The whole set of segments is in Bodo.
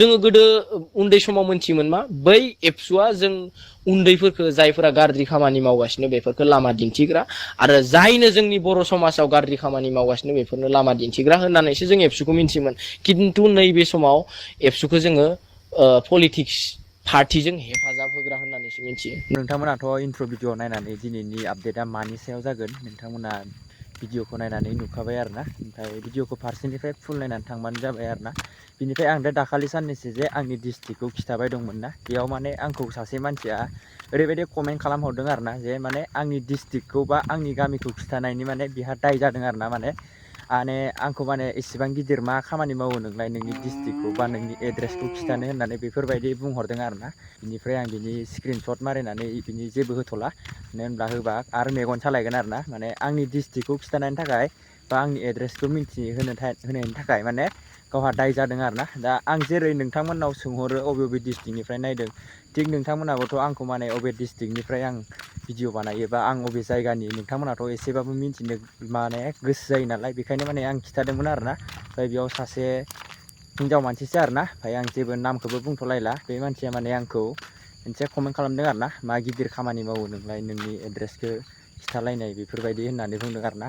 जोङो गोदो उन्दै समाव मोनथियोमोन मा बै एबसुआ जों उन्दैफोरखौ जायफोरा गाज्रि खामानि मावगासिनो बेफोरखौ लामा दिन्थिग्रा आरो जायनो जोंनि बर' समाजाव गाज्रि खामानि मावगासिनो बेफोरनो लामा दिन्थिग्रा होननानैसो जों एबसुखौ मिन्थियोमोन। खिन्थु नैबे समाव एबसुखौ जोङो पलिटिक्स पार्टिजों हेफाजाब होग्रा होननानैसो मिथियो। नोंथांमोनाथ' इन्ट्र' भिडिअ नायनानै दिनैनि आपडेटआ मानि सायाव जागोन नोंथांमोना भिडिअखौ नायनानै नुखाबाय आरोना, ओमफ्राय भिडिअखौ फारसेनिफ्राय फुल नायनानै थांबानो जाबाय आरोना। बिनिफ्राय आं दा दाखालि साननैसो जे आंनि डिस्ट्रिक्टखौ खिन्थाबाय दंमोन ना, बेयाव माने आंखौ सासे मानसिया ओरैबायदि कमेन्ट खालामहरदों आरोना जे माने आंनि डिस्ट्रिक्टखौ बा आंनि गामिखौ खिन्थानायनि माने बिहा दाय जादों आरोना। माने आंखौ माने इसेबां गिदिर मा खामानि मावो नोंलाय नोंनि डिस्ट्रिक्टखौ बा नोंनि एड्रेसखौ खिन्थानो होननानै बेफोरबायदि बुंहरदों आरोना। बिनिफ्राय आं बिनि स्क्रिनशट मारिनानै बिनि जेबो होथ'ला, मानो होनब्ला होबा आरो मेगन सालायगोन आरोना। माने आंनि डिस्ट्रिक्टखौ खिन्थानायनि थाखाय बा आंनि एड्रेसखौ होनायनि थाखाय माने गावहा दाय जादों आरोना। दा आं जेरै नोंथांमोननाव सोंहरो अबे अबे डिस्ट्रिक्टनिफ्राय नायदों, थिग नोंथांमोनाबोथ' आंखौ माने अबे डिस्ट्रिक्टनिफ्राय आं भिडिअ बानायोबा आं अबे जायगानि नोंथांमोनाथ' एसेबाबो मिन्थिनो माने गोसो जायो नालाय, बेखायनो माने आं खिन्थादोंमोन आरोना। ओमफ्राय बेयाव सासे हिनजाव मानसिसो आरोना, ओमफ्राय आं जेबो नामखौबो बुंथ'लायला। बे मानसिया माने आंखौ मोनसे कमेन्ट खालामदों आरोना, मा गिदिर खामानि मावो नोंलाय नोंनि एड्रेसखौ खिथालायनाय बेफोरबायदि होननानै बुंदों आरोना।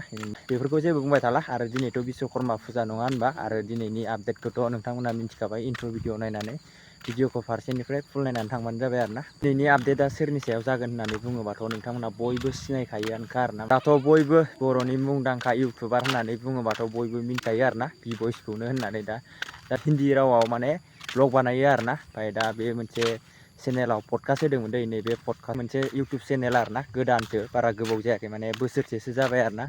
बेफोरखौ जेबो बुंबाय थाला आरो दिनैथ' बिश्वकर्मा फुजा नङा होनबा, आरो दिनैनि आपडेटखौथ' नोंथांमोना मिथिखाबाय इन्ट्र' भिडिअ नायनानै। भिडिअखौ फारसेनिफ्राय फुल नायनानै थांबानो जाबाय आरोना। दिनैनि आपडेटआ सोरनि सायाव जागोन होननानै बुङोबाथ' नोंथांमोना बयबो सिनायखायोआनोखा आरोना। दाथ' बयबो बर'नि मुंदांखा इउटुबार होननानै बुङोबाथ' बयबो मिन्थिखायो आरोना, बिबयसखौनो होननानै। दा हिन्दी रावाव माने ब्लग बानायो आरोना। ओमफ्राय दा बे मोनसे चेनेलाव पडकास्ट होदोंमोन दै, नैबे पडकास्ट मोनसे इउटुब चेनेल आरोना, गोदानसो बारा गोबाव जायाखै माने बोसोरसेसो जाबाय आरोना।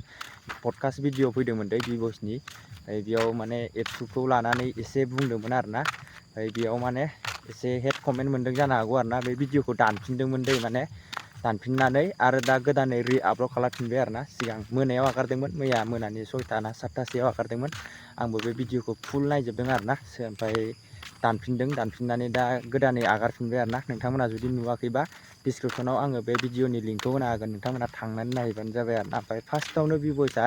पडकास्ट भिडिअ फैदोंमोन दै बिबयसनि, ओमफ्राय बेयाव माने एबसुखौ लानानै एसे बुंदोंमोन आरोना। ओमफ्राय बेयाव माने एसे हेड कमेन्ट मोनदों जानो हागौ आरोना। बे भिडिअखौ दानफिनदोंमोन दै, माने दानफिननानै आरो दा गोदानै आपलड खालामफिनबाय आरोना। सिगां मोनायाव हगारदोंमोन, मैया मोनानि 6टा ना 7टासोआव हगारदोंमोन। आंबो बे भिडिअखौ फुल नायजोबदों आरोना। ओमफ्राय दानफिननानै दा गोदानै आगारफिनबाय आरोना। नोंथांमोना जुदि नुवाखैबा डिसक्रिपसनाव आङो बे भिडिअनि लिंकखौ होना होगोन, नोंथांमोना थांनानै नायबानो जाबाय आरोना। ओमफ्राय फार्स्टआवनो बिबयसआ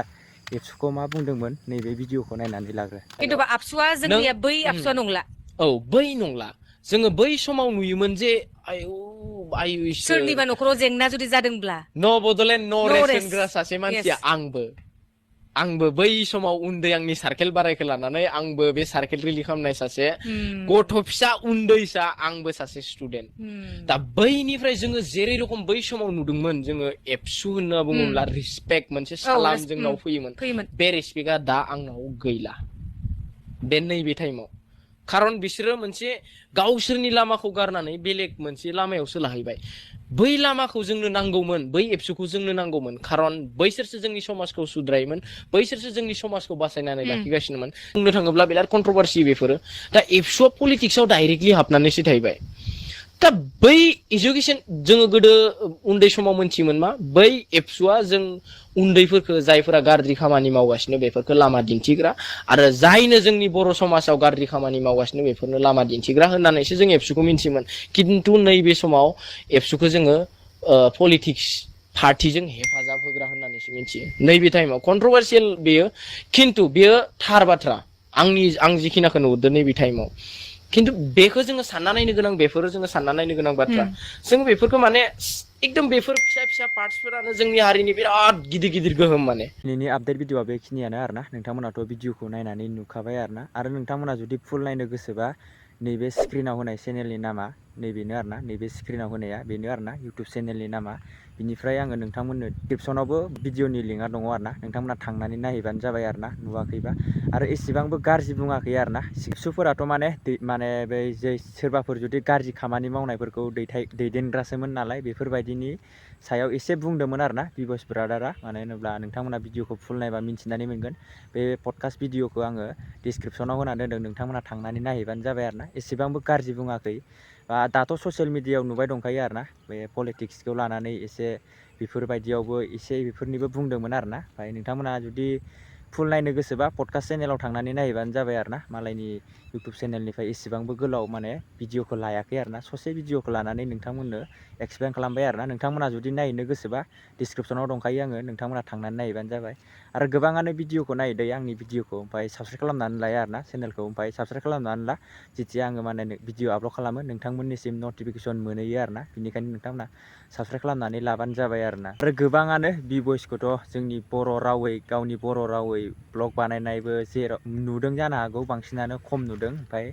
एबसुखौ मा बुंदोंमोन नैबे भिडिअखौ नायनानै लाग्रो। खिन्थुबा आबसुआ जोंनिया बै आबसुआ नंला। औ बै नंला। जोङो बै समाव नुयोमोन जे आयु सोरनिबा न'खराव जेंना जुदि जादोंब्ला न' बड'लेण्ड न' रेस नरेस होनग्रा सासे येस मानसिया आंबो बै समाव उन्दै आंनि सार्केल बारायखौ लानानै आंबो बे सार्केल रिलि खालामनाय सासे गथ' फिसा उन्दैसा, आंबो सासे स्टुडेन्ट। दा बैनिफ्राय जोङो जेरै रखम बै समाव नुदोंमोन, जोङो एबसु होनना बुङोब्ला रिसपेक्ट मोनसे औ सालाम जोंनाव फैयोमोन। फैयोमोन बे रेसपेक्टआ दा आंनाव गैला बे नैबे टाइमाव। खारन बिसोरो मोनसे गावसोरनि लामाखौ गारनानै बेलेग मोनसे लामायावसो लाहैबाय। बै लामाखौ जोंनो नांगौमोन, बै एबसुखौ जोंनो नांगौमोन, खारन बैसोरसो जोंनि समाजखौ सुद्रायोमोन, बैसोरसो जोंनि समाजखौ बासायनानै लाखिगासिनोमोन। बुंनो थाङोब्ला बिराद कन्ट्रभारसि बेफोरो। दा एबसुआ पलिटिक्सआव डाइरेक्टलि हाबनानैसो थाहैबाय। दा बै इडुकेसन जोङो गोदो उन्दै समाव मोनथियोमोन मा बै एबसुआ जों उन्दैफोरखौ जायफोरा गाज्रि खामानि मावगासिनो बेफोरखौ लामा दिन्थिग्रा आरो जायनो जोंनि बर' समाजाव गाज्रि खामानि मावगासिनो बेफोरनो लामा दिन्थिग्रा होननानैसो जों एबसुखौ मिन्थियोमोन। खिन्थु नैबे समाव एबसुखौ जोङो पलिटिक्स पार्टिजों हेफाजाब होग्रा होननानैसो मिथियो। नैबे टाइमाव कन्ट्रभारसियेल बेयो, खिन्थु बेयो थार बाथ्रा। आं जिखिनिखौ नुदों नैबे टाइमाव। खिन्थु बेखौ जोङो सानना नायनो गोनां, बेफोरो जोङो सानना नायनो गोनां बाथ्रा। जों बेफोरखौ माने एकदम बेफोर फिसा फिसा पार्टसफोरानो जोंनि हारिनि बिराद गिदिर गिदिर गोहोम माने। दिनैनि आपडेट भिडिअआ बेखिनियानो आरोना। नोंथांमोनाथ' भिडिअखौ नायनानै नुखाबाय आरोना। आरो नोंथांमोना जुदि फुल नायनो गोसोबा नैबे स्क्रिनाव होनाय चेनेलनि नामा नैबेनो आरोना, नैबे स्क्रिनाव होनाया बेनो आरोना इउटुब चेनेलनि नामा। बिनिफ्राय आङो नोंथांमोननो डिसक्रिपसनावबो भिडिअनि लिंकआ दङ आरोना, नोंथांमोना थांनानै नायहैबानो जाबाय आरोना नुवाखैबा। आरो एसेबांबो गाज्रि बुङाखै आरोना। एबसुफोराथ' माने बै जे सोरबाफोर जुदि गाज्रि खामानि मावनायफोरखौ दैदेनग्रासोमोन नालाय, बेफोरबायदिनि सायाव एसे बुंदोंमोन आरोना बिबयस ब्रादारा। मानो होनोब्ला नोंथांमोना भिडिअखौ फुल नायबा मिन्थिनानै मोनगोन। बे पडकास्ट भिडिअखौ आङो डिसक्रिपसनाव होना दोनदों, नोंथांमोना थांनानै नायहैबानो जाबाय आरोना। एसेबांबो गाज्रि बुङाखै। दाथ' ससियेल मिडियायाव नुबाय दंखायो आरोना, बे पलिटिक्सखौ लानानै एसे बेफोरबायदियावबो एसे बेफोरनिबो बुंदोंमोन आरोना। ओमफ्राय नोंथांमोना जुदि फुल नायनो गोसोबा पडकास्ट चेनेलाव थांनानै नायहैबानो जाबाय आरो ना मालायनि इउटुब चेनेलनिफ्राय एसेबांबो गोलाव माने भिडिअखौ लायाखै आरो ना ससे भिडिअखौ लानानै नोंथांमोननो एक्सप्लेन खालामबाय आरो ना नोंथांमोना जुदि नायनो गोसोबा डिसक्रिपसनाव दंखायो आङो नोंथांमोना थांनानै नायहैबानो जाबाय आरो गोबाङानो भिडिअखौ नायदो आंनि भिडिअखौ ओमफ्राय साबस्क्राइब खालामनानै लाया आरो ना चेनेलखौ ओमफ्राय साबस्क्राइब खालामनानै ला जेथिया आङो माने भिडिअ आपल'ड खालामो नोंथांमोननिसिम नटिफिकेसन मोनहैयो आरो ना बेनिखायनो नोंथांमोना साबस्क्राइब खालामनानै लाबानो जाबाय आरो ना आरो गोबाङानो बि भइसखौथ' जोंनि बर' रावै गावनि बर' रावै ब्लग बानायनायबो जेराव नुदों जानो हागौ बांसिनानो खम नुदों ओमफ्राय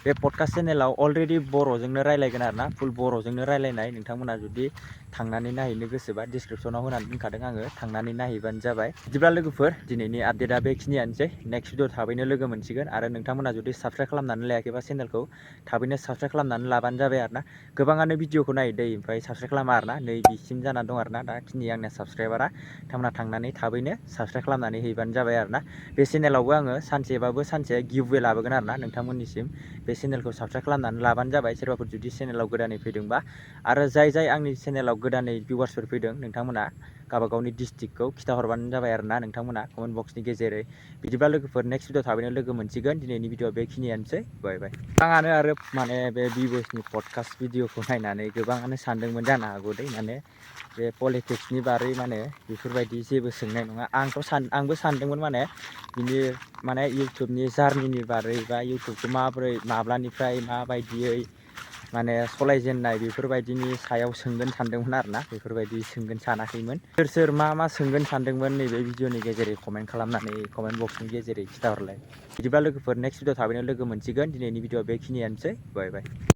बे पडकास्ट चेनेलाव अलरेडि बर'जोंनो रायलायगोन आरो ना फुल बर'जोंनो रायलायनाय नोंथांमोना जुदि थांनानै नायहैनो गोसोबा डिसक्रिपसनाव होनानै दोनखादों आङो थांनानै नायहैबानो जाबाय बिदिब्ला लोगोफोर दिनैनि आपडेटआ बेखिनियानोसै नेक्स्ट भिडिअ थाबैनो लोगो मोनसिगोन आरो नोंथांमोना जुदि साबस्क्राइब खालामनानै लायाखैबा चेनेलखौ थाबैनो साबस्क्राइब खालामनानै लाबानो जाबाय आरो ना गोबाङानो भिडिअखौ नायदो ओमफ्राय साबस्क्राइब खालामा आरो ना नै बिसिम जानानै दं आरो ना दाखिनि आंना साबस्क्राइबारा नोंथांमोना थांनानै थाबैनो साबस्क्राइब खालामनानै हैबानो जाबाय आरो ना बे चेनेलावबो आङो सानसेबाबो सानसे गिभवे लाबोगोन आरो ना नोंथांमोननिसिम बे चेनेलखौ साबस्क्राइब खालामनानै लाबानो जाबाय सोरबाफोर जुदि चेनेलाव गोदानै फैदोंबा आरो जाय आंनि चेनेलाव गोदानै भिउवार्सफोर फैदों नोंथांमोना गावबा गावनि डिस्ट्रिक्टखौ खिथाहरबानो जाबाय आरो ना नोंथांमोना कमेन्ट बक्सनि गेजेरै बिदिब्ला लोगोफोर नेक्स्ट भिडिअ थाबैनो लोगो मोनसिगोन दिनैनि भिडिअ बेखिनियानोसै बाय बाय गोबाङानो आरो माने बे बि भइसनि पडकास्ट भिडिअखौ नायनानै गोबाङानो सानदोंमोन जानो हागौ दै माने बे पलिटिक्सनि बारै माने बेफोरबायदि जेबो सोंनाय नङा आंबो सानदोंमोन माने बिनि माने इउटुबनि जार्निनि बारै बा इउटुबखौ माबोरै माब्लानिफ्राय माबायदियै माने सलायजेननाय बेफोरबायदिनि सायाव सोंगोन सानदोंमोन आरो ना बेफोरबायदि सोंगोन सानाखैमोन सोर मा सोंगोन सानदोंमोन नैबे भिडिअनि गेजेरै कमेन्ट खालामनानै कमेन्ट बक्सनि गेजेरै खिथाहरलाय बिदिब्ला लोगोफोर नेक्स्ट भिडिअ थाबैनो लोगो मोनसिगोन दिनैनि भिडिअ बेखिनियानोसै बाय बाय